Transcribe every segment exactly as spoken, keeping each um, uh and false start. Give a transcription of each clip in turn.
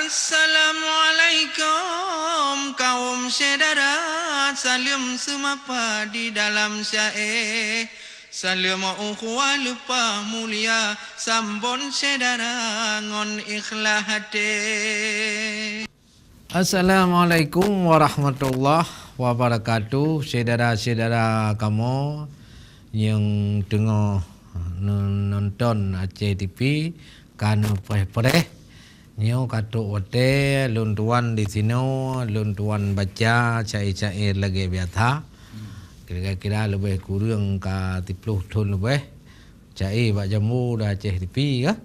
Assalamualaikum kaum syedara, saleuem seumapa di dalam syae. Saleuem ukhuwah leupah mulia, sambon syedara ngon ikhlas até. Assalamualaikum warahmatullahi wabarakatuh. Syedara-syedara kamoe nyang teungoh nonton Aceh T V, ka neupreh-preh. Nyoe ka trok watée lôn tuan disinoe, lôn tuan baca syair-syair lagée biasa. Kira-kira leubeh kureueng ka siplôh thon leubeh syair bak Jambu dan Aceh T V ka.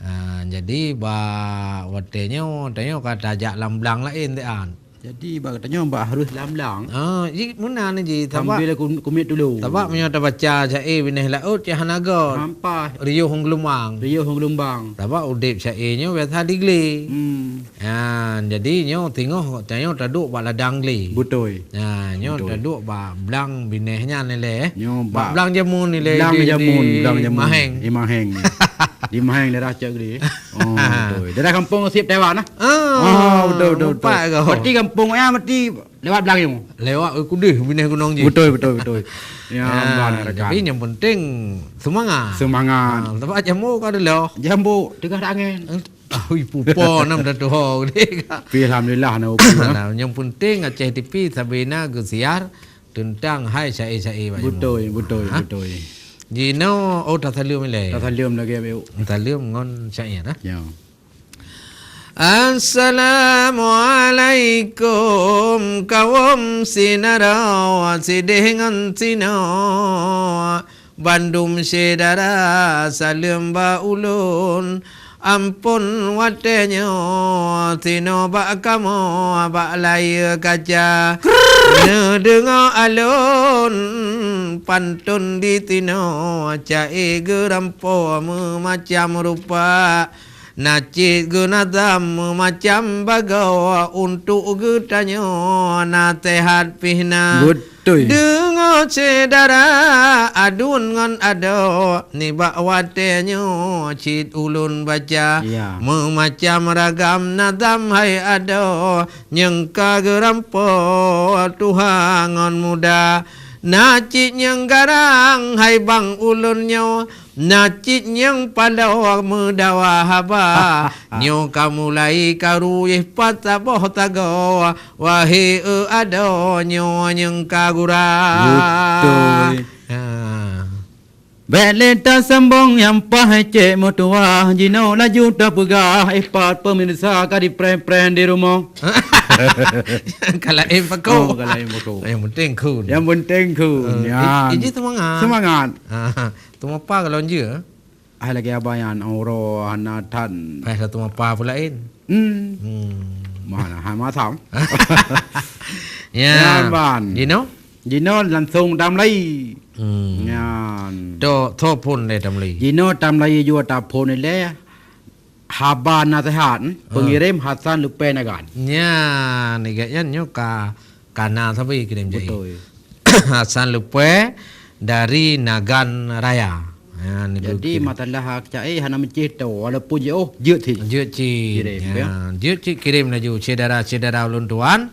Ha, jadi bak watée nyoe, tanyoe ka tajak lam blang laén teuan. Jadi bak tanyoe bak harôh lam blang. Ah, ji meunan ji, sabab sambil ku-, kumiet dulu. Sabab meunyoe tabaca syair binéh laôt cit hana göt. Hampa. Riôh ngon geulumbang. Riôh ngon geulumbang. Sabab udeb syair nyoe biasa di glé. Hmm. Ha, jadi nyoe teungoh tanyoe taduek bak ladang glé. Beutôi. Ha, nyoe taduek bak blang binéh nyan ilée. Nyoe bak blang jamun ilée blang di, jamun, di blang jamun. Maheng. Di Maheng. Di Maheng daerah Cot Glé. Oh, beutôi. Daerah kampung Sip Taiwan nah. Ah, beutôi, beutôi, beutôi. Berarti kampung nyan berarti lewat blang nyoe. Lewat, eh, kudeh binéh gunong jih. Beutôi, beutôi, beutôi. Ya, tapi nyang penting semangat. Semangat. Ha, sebab jambu ka deuloh. Jambu teuka angén. Ah, ui, pupo nam dah tuho gede ka. Tapi alhamdulillah na upu. Nah, nyang penting Aceh T V sabina geusiar teuntang hai syair-syair bak jambu. Beutôi, beutôi, beutôi. Jinoe, oh, tasaleuem ilée. Tasaleuem lagée biasa. Tasaleuem ngon syair nah. Ya. Assalamualaikum kaum sinarau sideh ngon sinoe. Bandum syedara saleuem bak ulôn, ampon watée nyoe sinoe bak kamoe bak layeue kaca. Neudeungoe alôn pantôn di sinoe, ca'e geurampo meumacam rupa. Na cit geunadam meumacam bagoe, untuk geutanyoe naseuhat pih na. Beutôi. Deungoe syedara aduen ngon adoe, nibak watée nyoe cit ulôn baca. Ya. Meumacam ragam nadam hai adoe, nyang ka geurampo tuha ngon muda. Na cit nyang garang hai bang ulôn nyoe, na cit nyang palong meudawa haba. Nyoe ka mulai karu jih pat saboh tagoe, wahé eu adoe nyoe nyang ka gura. Beutôi. Ha. Bék lé tasambong nyang paih cék meutuwah, jinoe laju tapeugah, eh, pat peumirsa ka dipreh-preh di rumoh. Ka laén pakon. Oh, ka laén pakon. Yang penting khun. Yang penting khun. Eh, ya. Iji seumangat. Seumangat. Ha. Teuma pa ka lôn jeuet? Ai lagée abang nyan uroe hana that. Paih satu mapa pula in. Hmm. Hmm. Mana hana masam. Ya. Nyan ban. Jinoe? Jinoe langsung tamlai. Hmm. Nyan. Tok tho phon lé tamlai. Jinoe tamlai jua taphon ilée. Haba naseuhat, pengirim Hasan Lupée Nagan. Nyan, igat nyan nyoe ka Ka na sabe kirém jai. Beutôi. Hasan Lupée dari Nagan Raya. Ha, ni jadi dulu kirém. Masalah ca'e hana meucih to, walaupun jeuet, oh, jeuet cit. Jeuet cit. Kirém, ya. Ya, jeuet cit kirém laju syedara-syedara ulôn tuan.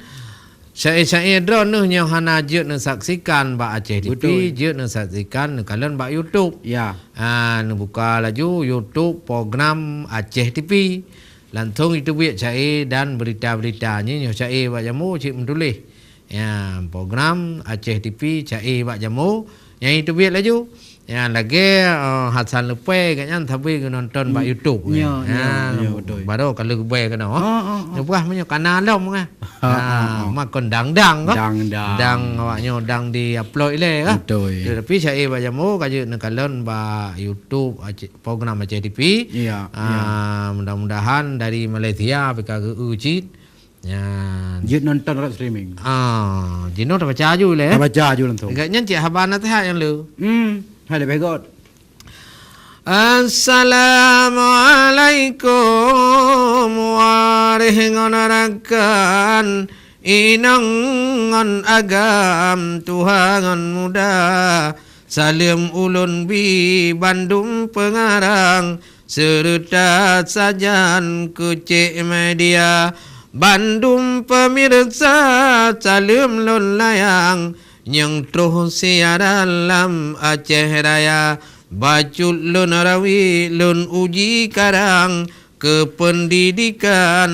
Syae-syae droeneuh nyang hana jeuet neusaksikan bak Aceh T V, beutôi, jeuet neusaksikan neukalon bak YouTube. Ya. Ha, neubuka laju YouTube program Aceh T V. Langsung jiteubiet syae dan berita-berita. Nyoe nyoe syae bak jambo cit meutuléh. Ya, program Aceh T V syae bak jambo. Nyang jiteubiet laju. Ya, lagée, eh, Hasan Lupée gobnyan sabe geunonton bak YouTube. Ya, ya, ya, beutôi. Baru ka lheueh geubai keunoe. Ah, ah, ah. Nyoe peugah meunyoe ka na lom kan. Ah, ah, ah. Makon dang-dang kah? Dang-dang. Dang awak nyoe dang di-upload ilée kah? Beutôi. Tetapi syae bak jambo ka jeuet neukalon bak YouTube Aceh, program Aceh T V. Iya, ah, iya. Mudah-mudahan dari Malaysia pih ka geu-eu cit. Nyan. Jeuet nonton lewat streaming. Ah, jinoe tabaca aju lé. Tabaca aju langsung. Gobnyan cit haba naseuhat nyang le. Hmm, hai leubeh göt. Assalamualaikum, waréh ngon rakan, inong ngon agam, tuha ngon muda. Saleuem ulôn bi bandum peungarang, seureuta sajan keucék media. Bandum peumirsa saleuem lôn layang, nyang troh siaran lam Aceh Raya. Bacut lôn rawi lôn uji karang, keupeundidikan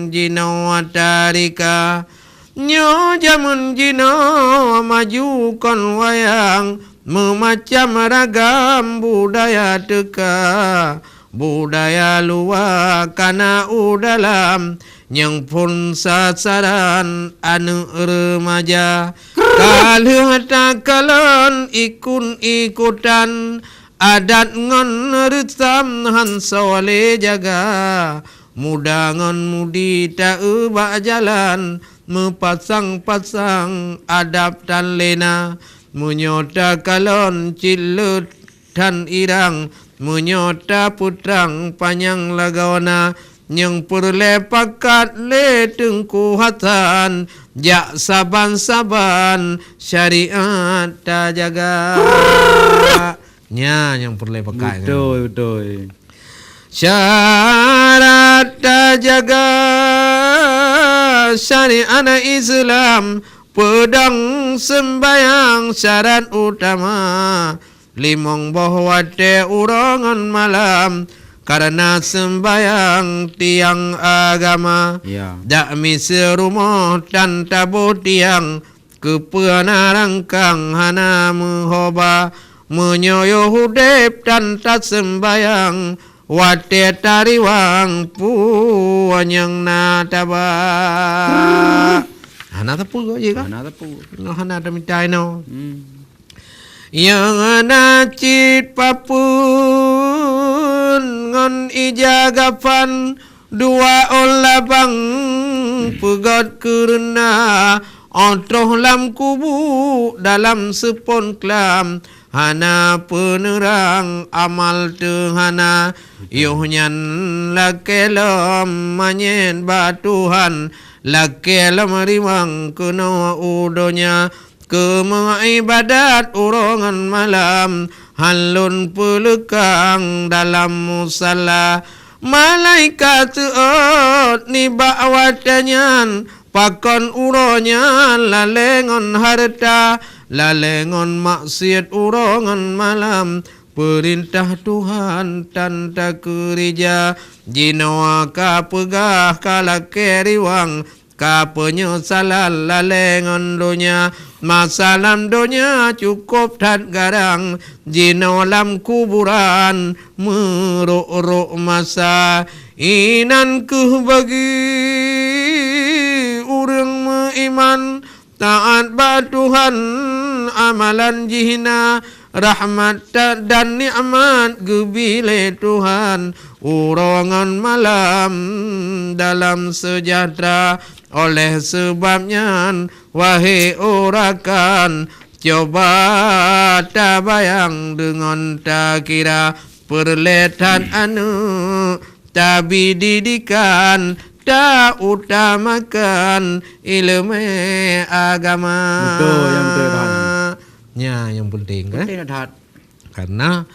jinoe tarika. Nyoe jameun jinoe maju kon wayang, meumacam ragam budaya teuka. Budaya luwa kana u dalam, nyang phon sasaran aneuëk reumaja. Ka lheueh takalon ikut-ikutan, adat ngon reusam han soe lé jaga. Muda ngon mudi taeu bak jalan, meupasang-pasang adab tan lé na. Meunyoe takalon cit leuet tan irang, meunyoe tapeutrang panyang lagoe na. Nyang peureulée pakat lé Teungku Hasan, jak saban-saban syariat tajaga. Nya nyang peureulée pakat. Beutôi, beutôi. Syarat tajaga syariat Islam, peudong seumbahyang syarat utama. Limong boh watée uroe ngon malam, kareuna seumbahyang tiang agama. Ya. Dak miseue rumoh tan taboh tiang, keupeue na rangkang hana meuhoba. Meunyoe yoh udeb tan taseumbahyang, watée tariwang peue nyang na taba. Hana teupeu jih kan? Hana teupeu. Hana tamita inoe. Hmm. Nyang na cit papeuen ngon ija gafan, dua ôn labang peugét keureuna, óh troh lam kubu dalam seupon klam, hana peuneurang amal teuh hana. Yoh nyan lakée lom manyét bak Tuhan, lakée lom riwang keunoe u donya. Keu meuibadat uroe ngon malam, han lôn peuleukang dalam musala. Malaikat seuôt nibak watée nyan, pakon uroe nyan lalée ngon hareuta, lalée ngon maksiet uroe ngon malam. Peurintah Tuhan tan takeurija, jinoe ka peugah ka lakée riwang, ka peunyesalan lalée ngon donya. Masa lam donya cukôp that garang, jinoe lam kuburan meurok-rok masa. Inan kheueh bagi ureuëng meuiman, taát bak Tuhan amalan jih na, rahmat ta-, dan nikmat geubri lé Tuhan, uroe ngon malam dalam seujahteura. Oleh seubab nyan, wahé rakan, cuba tabayang deungon takira, peureulée that aneuëk tabri didikan, tautamakan ileumé agama. Beutôi, nyang beutôi, Tuhan. Nya nyang peunteng, kan? Peunteng that. Karena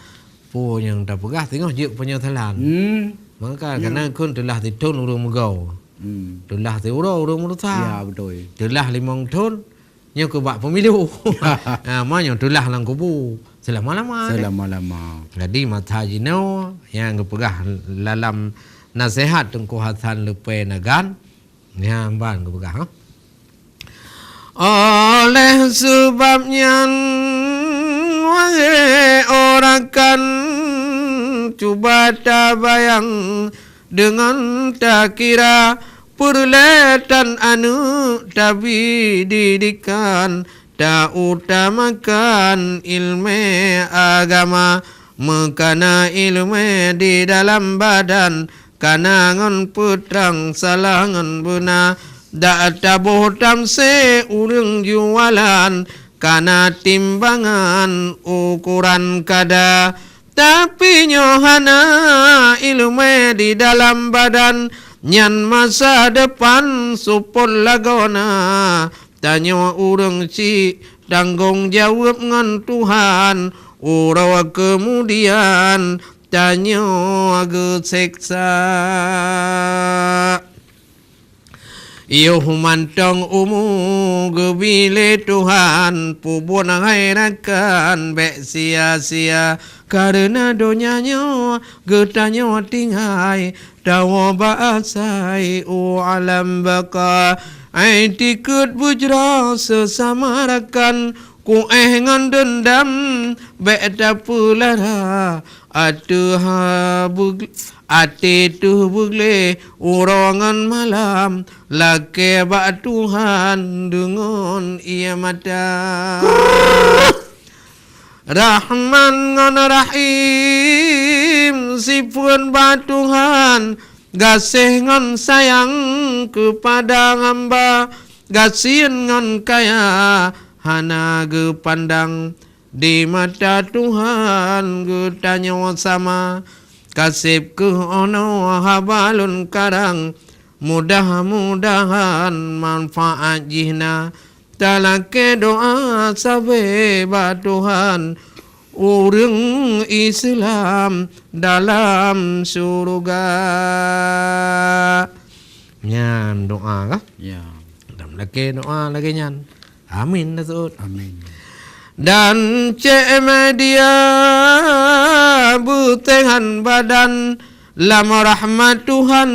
peue nyang tapeugah teungoh jeuet peunyesalan. Hmm. Maka, ya, karena kon teulah sithon ureuëng meugoe. Hmm. Teulah siuroe ureuëng meudesya. Ya, beutôi. Teulah limong thon, nyoe keu bak pemilu. Ha, ma nyoe teulah lam kubu. Seulama-lama deh. Seulama-lama. Jadi, masa jinoe nyang geupeugah lam naseuhat Teungku Hasan Leupée Nagan, nyan ban geupeugah, ha? Oleh seubab nyan, wahé rakan, cuba tabayang deungon takira, peureulée that aneuëk tabri didikan, tautamakan ileumé agama, meukana ileumé di dalam badan, kana ngon peutrang salah ngon beuna, dak taboh tamsé ureuëng jualan, kana timbangan ukoran kada. Tapi nyoe hana ileumé di dalam badan, nyan masa depan seupôt lagoe na. Tanyoe ureuëng syiek tanggong jaweueb ngon Tuhan, uroe keumudian tanyoe geuseksa. Yoh mantong umu geubi lé Tuhan, peubuet hai rakan bék sia-sia. Kareuna donya nyoe geutanyoe tinggai, tawoe bak asai u alam baka. Ai tikeuet beujroh seusama rakan, kuéh ngon deundam bék tapeulara. Ateueh beu-, até teuh beugleh uroe ngon malam, lakée bak Tuhan deungon ié mata. Rahman ngon Rahim, sifeuet bak Tuhan, gaséh ngon sayang keupada hamba, gasien ngon kaya hana geupandang. Di mata Tuhan geutanyoe sama, kaseb kheueh 'oh noe haba lôn karang. Mudah-mudahan manfaat jih na. Talakée doa sabe bak Tuhan, ureuëng Islam dalam syuruga. Nyan doa kah? Ya. Dan lakée doa lagée nyan. Amin, Datuk. Amin. Dan cek media beutengan badan lam rahmat Tuhan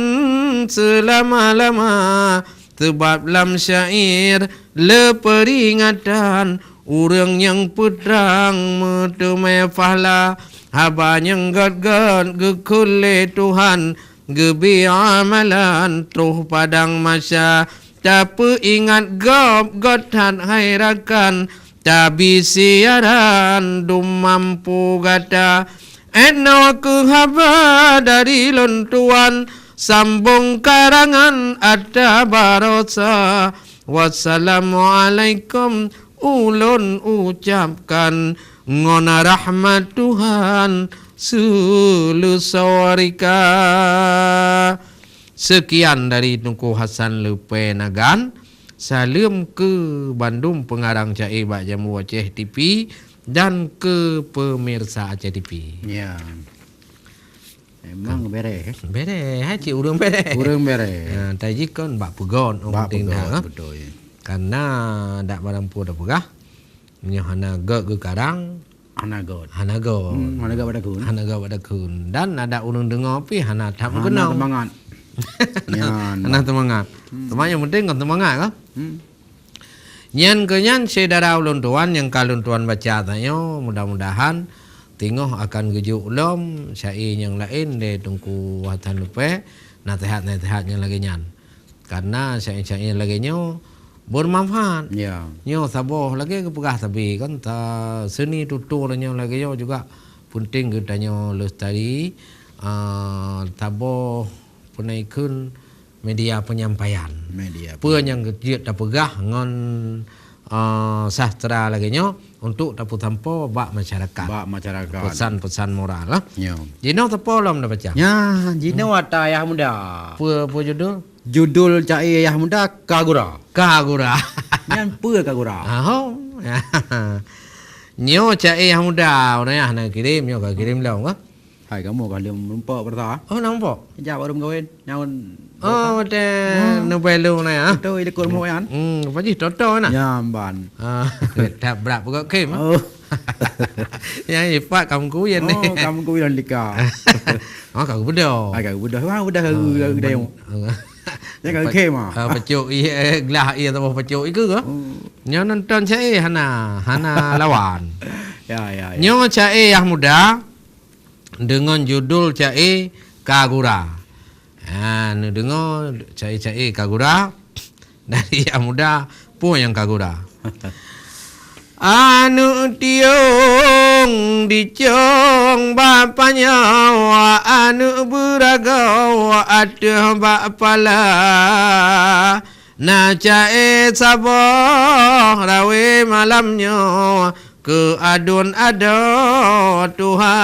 seulama-lama. Teubab lam syair le peuringatan, ureuëng nyang peutrang meuteumé fahla. Haba nyang gét-gét geukheun lé Tuhan, geubi amalan troh padang masa. Tapeuingat gob gét that hai rakan, tabi siaran dum mampu gata. Enoe keuh haba dari lôn tuan, sambong karangan atra barosa. Wassalamualaikum ulôn ucapkan, ngon rahmat Tuhan seuleusoe rika. Seukian dari Teungku Hasan Leupée Nagan. Saleuem keu bandum peungarang ca'e bak Jambu Aceh T V dan keu peumirsa Aceh T V. Ya. Memang bereh, eh? Bereh, hai cit ureuëng bereh. Ureuëng bereh. Ha, taji kon bak peugot, oh, Bak penting dah, peugot, ha? Betul, ya. Karena dak barang pun dah peugah. Nyoe hana gét geukarang. Hana gét. Hana gét. Hmm, hana gét bak dakun. Hana gét bak dakun. Dan adak ureuëng deungoe pih hana that Hana meukeunong. Teumangat. Nyan. Hana teumangat. Hmm. Teuma nyang penting kon teumangat, kan? Hmm. Nyan keu nyan, syedara ulôn tuan nyang ka lôn tuan baca tanyoe, mudah-mudahan teungoh akan geujok lom syair nyang laén lé Teungku Hasan Leupée, naseuhat-naseuhat nyang lagée nyan. Karena syair-syair lagée nyoe beumanfaat. Ya. Nyoe saboh lagée geupeugah sabe kan, ta-, seni tutur nyoe lagée nyoe juga penting geutanyoe lestari, ah, saboh peunaikheun media penyampaian. Media Peue penyampaian. nyang jeuet tapeugah ngon, ah, sastra lagée nyoe untuk tapeusampoe bak masyarakat. Bak masyarakat. Pesan-pesan moral lah. Ya. Jinoe sapo lom dah baca? Ya, jinoe ata ayah muda. Peue, peue judul? Judul ca'e ayah muda Kagura. Kagura. Nyan peue Kagura? Aho. Nyoe ca'e ayah muda, ureuëng ayah na kirém, nyoe ka kirém lom ka? Hai kamoe ka lheueh meurumpok beurasa. Oh, na meurumpok? Jak baru meukawen. Nyaun Oh, watée Ah. neubelong na ya. Betul, di kurma yan. Hmm, apa jih toto na? Ya, ban. Ah, tak berat pegawai kim. Oh. Yang ipat kamu kuyen ni. Oh, kamu kuyen lika. Ah, kau bedo. Ah, kau bedo. Wah, bedo kau Ah, bedo. ban- ah. Ya, kau Pe-, kim ah. ah, pecuk i, eh, gelah i atau pecuk i ke ke? Oh. Nyoe nonton saya hana, hana lawan. Ya, ya, ya. Nyoe ca'e ayah muda dengan judul ca'e Kagura. Ha, neudeungoe ca'e-ca'e Kagura dari ayah muda, peue nyang Kagura. Aneuk tiong dicong bak panyöt, aneuk beuragau ateueh bak pala. Na ca'e saboh rawe malam nyoe keu aduen adoe tuha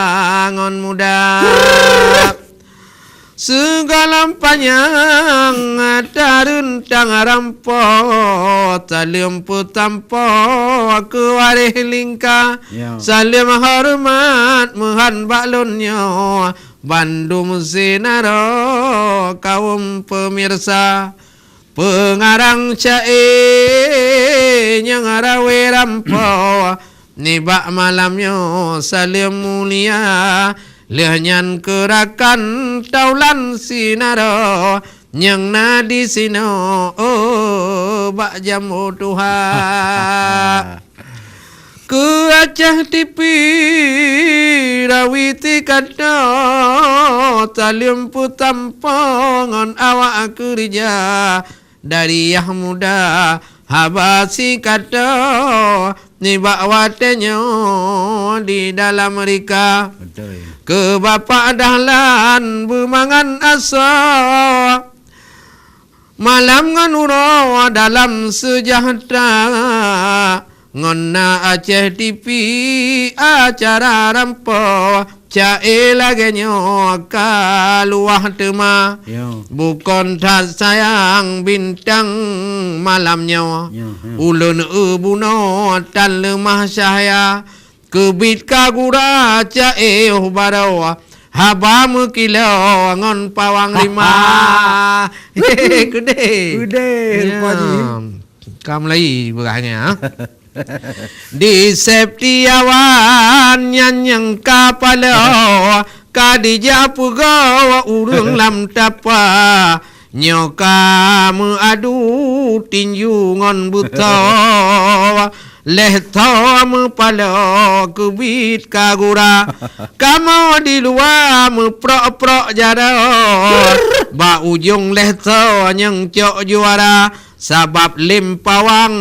ngon muda. Sigohlom panyang tareuntang rampo, saleuem peutampo keu waréh lingka. Ya. Saleuem horeumat meuhan bak lôn nyoe, bandum sinaro kawöm peumirsa. Peungarang ca'e nyang rawé rampo, nibak malam nyoe saleuem mulia, lheueh nyan keu rakan taulan sinaro nyang na disinoe, oh, bak jambo tuha. Keu Aceh T V rawi tikata, saleuem peutampo ngon awak keureuja dari Yah Muda. Haba sikata nibak watée nyoe di dalam rika. Betul. Keu Bapak Dahlan beumangat asoe. Malam ngon uroe dalam seujahteura, ngon na Aceh T V acara rampo, ca'e lagée nyoe ka luwah teuma. Ya. Bukon that sayang bintang malam nyoe. Ya, ya. Ulôn eu bunoe tan leumah cahya. Keubiet ka gura ca'e baroe, haba meukiloe ngon pawang rimba. Keudeh. Keudeh, ya. Rupa jih. Ka mulai beurah nyan. Di Septiawan nyan nyang ka paloe, ka dijak peugoe ureuëng lam tapa. Nyoe ka meuadu tinju ngon beutho, lheueh tho meupaloe keubiet ka gura. Kamoe di luwa meuprok-prok jaroe, bak ujong lheueh tho nyang cok juara. Sabab lem pawang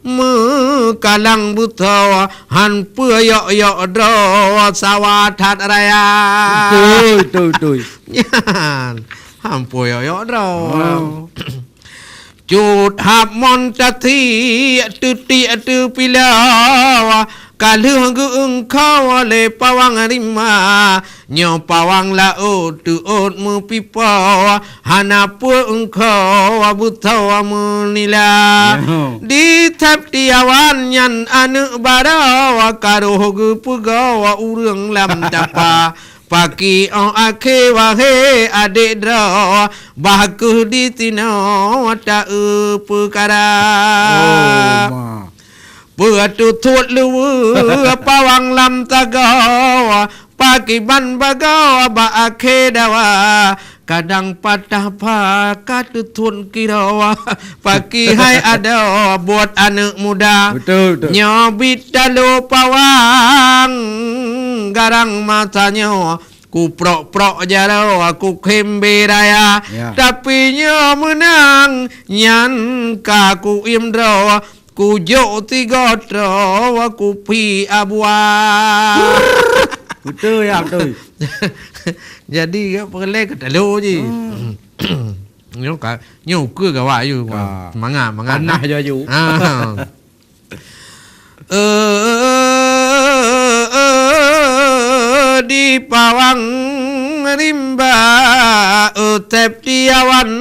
meukalang beutho, han peue yok-yok droe sawa that raya. Beutôi, beutôi, beutôi. Nyan. Hampoe yok-yok droe. Oh. Cut hab mon tatiek teutiek teupiloe, ka lheueh geueungkho lé pawang rimba. Nyoe pawang laôt teuôt meupipoe, hana peue eungkho beutho meunila. Nyoe. Di Septiawan nyan aneuëk baroe, ka roh geupeugoe ureuëng lam tapa. Pakri óh akhé wahé adék droe, bah kheueh disinoe ta-eu peukara. Oh, ma. Peue teuthot luweue pawang lam tagoe, pakriban bagoe bak akhé dawa. Kadang patah pha ka teuthon kiroe, pakri hai adoe buet aneuëk muda. Betul, betul. Nyoe biet talo pawang garang masa nyoe, kuprok-prok jaroe, kukhém bée raya. Ya. Tapi nyoe meunang nyan ka kuiem droe. Kujok tiga troe kupi abua. Beutôi, ya, beutôi. Jadi, ya, peureulée keu talo jih. Hmm. Nyoe ka, nyoe ukeue gawat aju. Ka. Semangat, semangat. Panah aju, aju. Ha. Eh, di pawang rimba, eh, Septiawan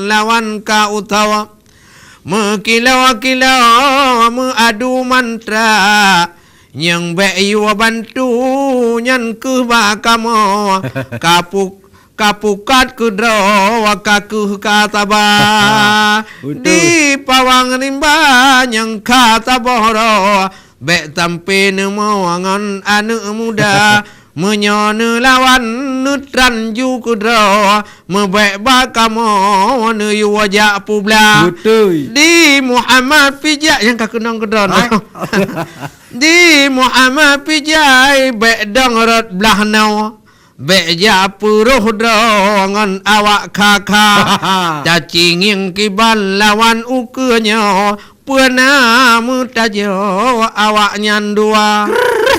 lawan ka utawa. Meukiloe-kiloe meuadu mantra, nyang bék yue bantu nyan kheueh bak kamoe. Kapu-, kapukat keudroe ka kheueh ka saba. Beutôi. Di pawang rimba nyang ka saboh droe, bék sampoe neumoe ngon aneuëk muda. Meunyoe neulawan neutran ju keudroe, meubék bak kamoe neuyue jak peublah. Beutôi. Di Muhammad Pijak nyang ka keunong keudroe. Hai. Di Muhammad Pijak bék dong rot blah noe. Bék jak peuroh droe ngon awak kha-kha. Tacinggieng kiban lawan ukeue nyoe. Peue na meutajoe awaknyan dua.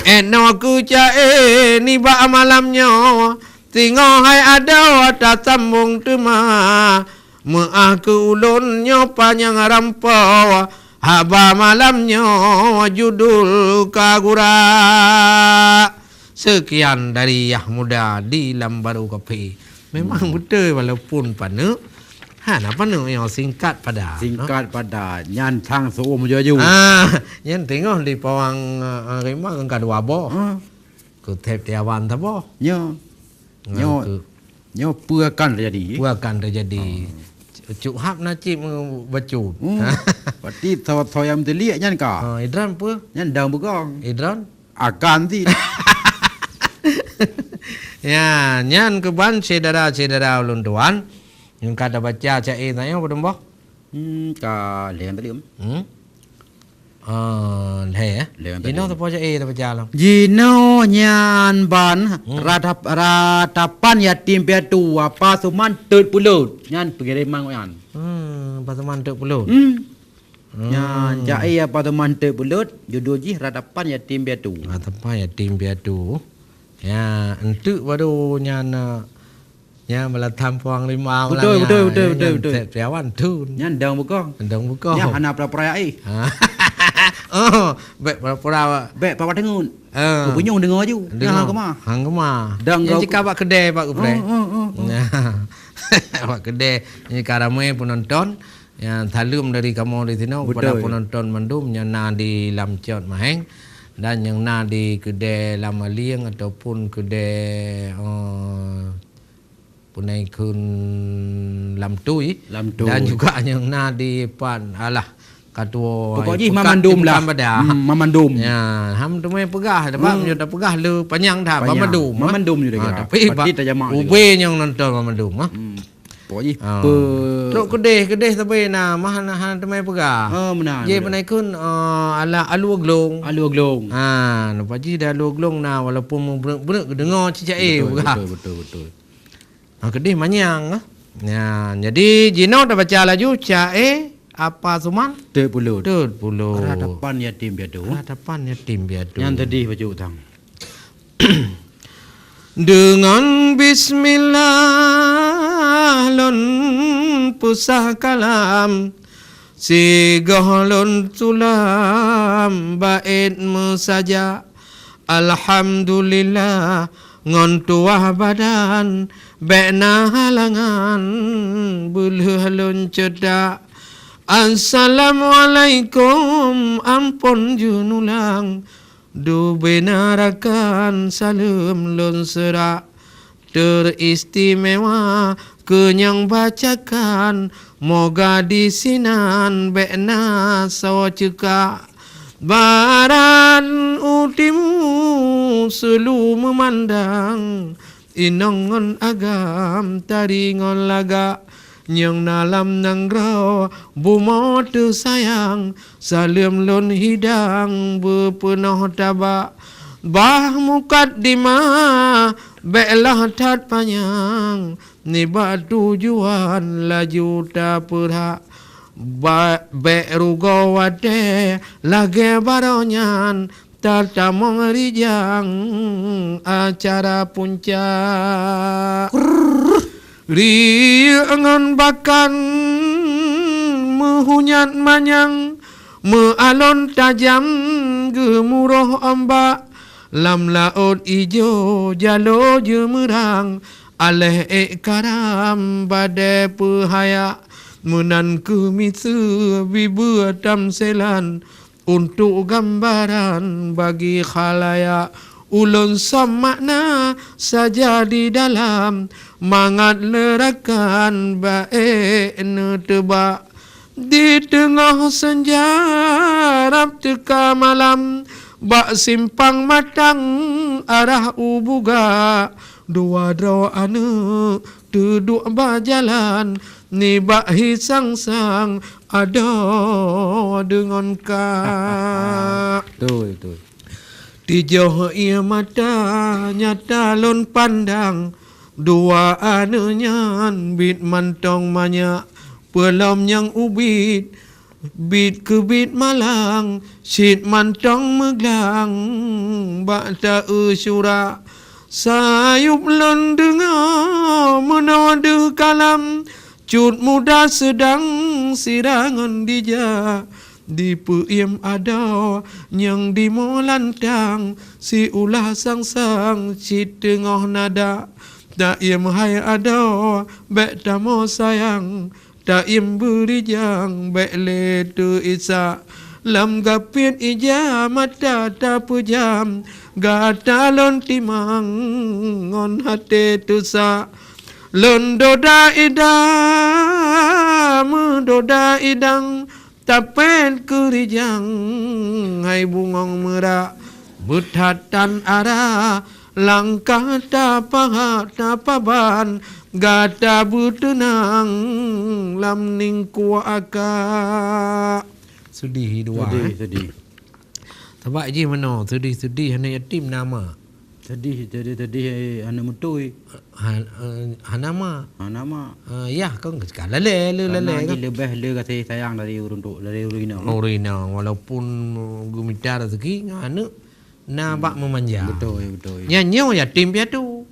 Enoe keucae nibak malam nyoe, singoh hai adoe tasambong teuma. Meuáh keu ulôn nyoe panyang rampo, haba malam nyoe judul ka gura. Seukian dari Yah Muda di Lambaru Kafe. Memang beutôi, walaupun paneuk, hana paneuk nyoe, singkat padat, no? Singkat padat. Nyan sang seuuem aju-aju. Ah, nyan teungoh di pawang, ah, rimba ngon ka dua boh. Ah. Keu thép tiawan saboh. Nyo. Ngan nyo, keu nyo peue akan teujadi? Peue akan teujadi? Ah. Cuk hab na cit meubacut. Hmm. Berarti tho-, tho nyang teuliek nyan ka? Ah, idran peue? Nyan dang beugong. Idran? Akan ti. Ya, nyan keuban syedara-syedara ulôn tuan. Nyang ka tabaca ca'e tanyoe padum boh? Hmm, ka lhèe tadi, em. Hmm? Ah, lhèe, ya? Lhèe tadi. Jinoe saboh ca'e tabaca lom. Jinoe nyan ban, hmm, ratap-, ratapan yatim piatu, Apa Suman Teut Pulot. Nyan pengiriman nyan. Hmm, Apa Suman Teut Pulot. Hmm. Nyan, hmm, ca'e Apa Teuma Teuk Pulot, judul jih Ratapan Yatim Piatu. Ratapan Yatim Piatu. Ya, enteuk baru nyan, eh, nyan beulatang puang lima. Beutôi, malam beutôi, nyan, beutôi, nyan beutôi, beutôi. Sep Setiawan tu. Nyan dang bukong. Dang bukong. Nyan hana pura-pura, eh. Ha. Oh, bèk pura-pura. Bèk pura-pura teungeut. Ah. Kupunyong deungoe aju. Deungoe. Nyan hang keumah. Hang keumah. Dang nyan gau jika bak keudè, bak keudè. Oh, oh, oh, oh. Nah. Bak keudè. Nyan ka ramè peunonton. Ya, saleuem dari kamoe di sinoe kepada, beutôi, peunonton mandum nyang na di Lamcot Maheng dan nyang na di keudè Lam Alieng ataupun keudè, eh, punai kheun Lam Tui. Lam Tui. Dan juga nyang na di pan, alah, katuoe pokok jih Pekat Mamandum lah. Tukang Badah. Hmm, Mamandum. Ya, ham teumai peugah, sebab, hmm, nyoe tapeugah le panyang that, panyang. Mamandum, ah. Mamandum juga. Ah, tapi pasti bak tajamak juga. Ubé nyang nonton Mamandum, ah. Hmm. Pokok jih, ah, pe- trok keudeh, keudeh sabe na, mah na hana teumai peugah. Oh, meunan, jih betul. Beunai kheun, eh, ala alue glong. Alue glong. Ha, leupah jih di alue glong na, walaupun meubreuek-breuek geudeungoe cicak, eh, betul, peugah. Betul, betul, betul. Ha, keudeh manyang, eh. Ya, jadi jinoe tabaca laju ca'e Apa Suman? Teut Pulot. Teut Pulot. Ratapan Yatim Piatu. Ratapan Yatim Piatu. Nyan tadi bacut tang. Deungon bismillah lôn peusah kalam, sigoh lôn sulam bait meusaja. Alhamdulillah ngon tuwah badan, bèk na halangan beulheueh lôn ceudak. Assalamualaikum, ampôn jeunulang. Dubena rakan saleuem lôn seurak, teuristimewa keu nyang bacakan, moga disinan bèk na soe ceukak. Barat u timu seulu meumandang, inong ngon agam, tari ngon lagak, nyang na lam nanggroe bumoe teusayang, saleuem lôn hidang beupeunoh tabak. Bah mukadimah bèk lah that panyang, nibak tujuan laju tapeurhak. Ba-, bèk rugoe watèe lagèe baroe nyan, tatamong rijang acara puncak. Riyeuk ngon bakan meuhunyat manyang, meualon tajam geumuroh ombak. Lam laôt ijo jaloe jeumeurang, aléh ék karam badée peuhayak. Meunan kheueh miseue bibeue tamselan, untuk gambaran bagi khalayak, ulôn som makna saja di dalam, mangat lé rakan baék neuteubak. Di teungoh seunja rab teuka malam, bak simpang matang arah u buga, dua droe aneuëk teuduek bajalan, nibak hi sang-sang adoe deungon kak. Betul, betul. Tijoh ie mata nyata lôn pandang, dua aneuëk nyan bit mantong manyak, peulom nyang ubit, bit keubiet malang, cit mantong meuglang bak taeu syura. Sayueb lôn deungoe meunoe deuh kalam, cut muda seudang sira ngon dija. Dipeuiem adoe nyang dimoe lantang, siulah sang-sang cit teungoh nada. Taiem hai adoe, bék tamoe sayang, taiem beurijang, bék lé teu Isa. Lam gapiet ija mata tapeujam, gata lôn timang ngon até teusa. Lôn doda ida, meudoda idang, tapét keu rijang hai bungöng meura. Beuthat tan ara, langkah tapahat tapaban, gata beuteunang lam ningkue aka. Seudeh dua, Seudeh, eh? Seudeh. Sabab jih meunoe, seudeh-seudeh aneuk yatim na ma. Seudeh, seudeh, seudeh, eh, aneuk meutôi. Ha, eh, hana ma. Hana ma. Ah, yah, kon ka lalé, le Karena lalé kan. Jih leubeh le gaséh sayang dari ureueng tu, dari ureueng inong. Ureueng inong, walaupun geumita rezeki ngon aneuk na bak meumanja. Beutôi, beutôi. Nyan nyoe yatim piatu.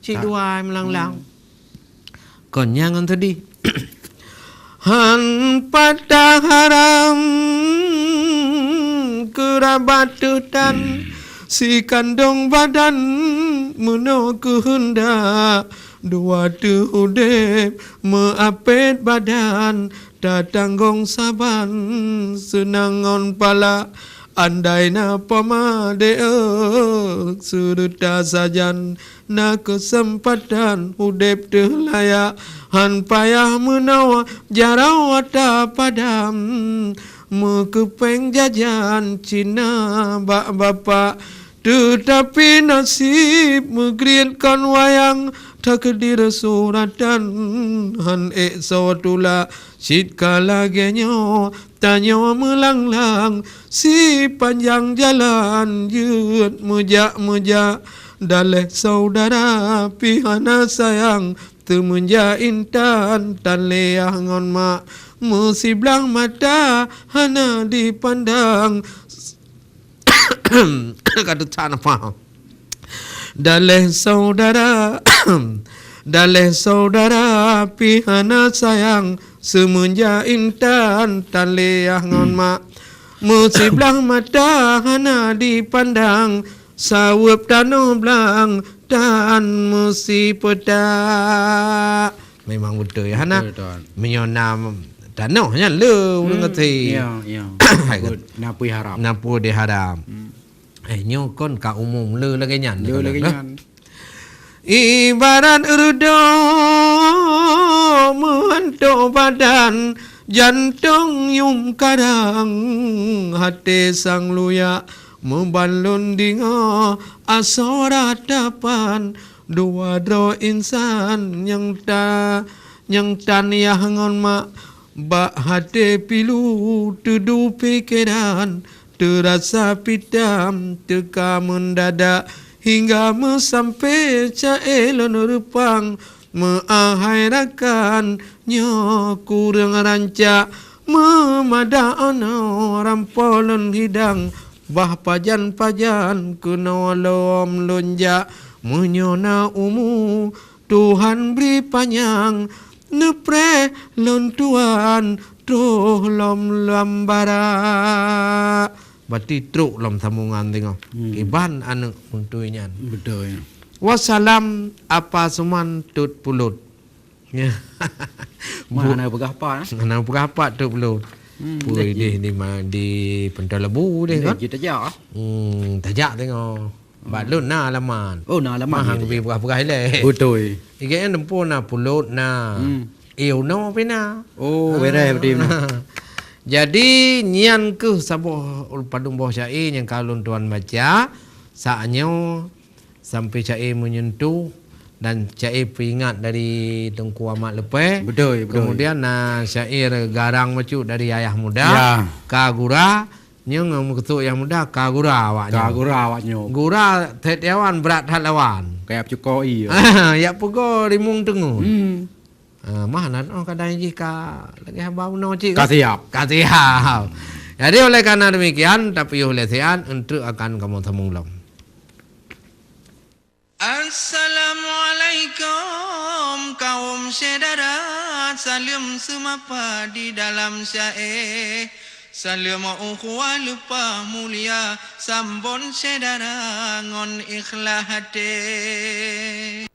Cit dua meulanglang. Hmm. Kon nyan ngon seudeh. Han patah haram keurabat teuh tan, sikandong badan meunoe keuheundak, dua teuh udeb meuapét badan, tatanggong saban seunang ngon pala. Andai na pama deuek seureuta sajan, na keuseumpatan udeb teuh layak, han payah meunoe jaroe tapadam, meukeupeng jajan Cina bak bapak. Teutapi naseb meugriet kon wayang, takdir suratan han ék soe tulak. Cit ka lagée nyoe tanyoe meulanglang, sipanjang jalan jeuet meujak-meujak. Daleh saudara pih hana sayang, seumeunjak intan tan lé yah ngon mak, meusiblah mata hana dipandang. Ka teucak nafah. Daleh saudara, daleh saudara pih hana sayang, seumeunjak intan tan lé yah ngon mak. Meusiblah mata hana dipandang, saweueb tanoh blang tan meusi peutak. Memang beutôi, hana? Beutôi, tuan. Meunyoe na tanoh nyan le ureueng, hmm, até. Ya, ya. Hai kan? Na peue harab. Na peue diharab. Hmm. Eh, nyoe kon ka umum le lagée nyan, le lagée nyan. Ibarat reudôk meuhantok badan, jantong yum kadang, até sang luyak meuban lôn deungoe asoe ratapan. Dua droe insan nyang ta-, nyang tan yah ngon mak, bak até pilu teudu pikeran, teurasa pitam teuka meundadak, hingga meusampe ca-e lôn reupang. Meuahai rakan nyoe kureueng rancak, meumadah anoe rampo lôn hidang, bah pajan-pajan keunoe lom lôn jak. Meunyoe na umu Tuhan bri panyang, neupreh lôn tuan troh lom lam barak. Berarti trok lom sambungan teungoh. Hmm. Kiban aneuk meutôi nyan. Beutôi. Wassalam, Apa Suman Tut Pulot. Ya. Mana Bu-, hana peugah apa, eh? Hana peugah apa Tut Pulot. Hmm, pui deh, deh di ma-, di Pentol Lebu deh, kan? Jih tajak, ah. Hmm, tajak teungoh. Bak lôn na alamat. Oh, na alamat. Mah dia, hang geubri peugah-peugah ilée. Beutôi. Iga nyan Dempo na, Pulot na. Hmm. Ieu na pih na. Oh, beres berarti na. Jadi, nyan keuh saboh padum boh syair nyang ka lôn tuan baca. Saat nyoe sampai syair meunyentuh dan syair peuingat dari Teungku Amat Leupée. Beutôi, beutôi. Kemudian na syair garang bacut dari Ayah Muda. Ya. Ka gura. Nyoe ngon meukeusut nyang muda ka gura awak nyoe. Ka gura awak nyoe. Gura that lawan brat that lawan. Kayak peucukoi. Yak peugo rimueng teungeut. Hmm. Ah, mah nan oh kadang jih ka lagée haba unoe cit. Ka siap. Ka siap. Jadi oleh karena demikian, tapi oleh sian untuk akan kamu sambung lom. Assalamualaikum kaum syedara, saleuem seumapa di dalam syae. Saleuem ukhuwah leupah mulia, sambon syedara ngon ikhlas até.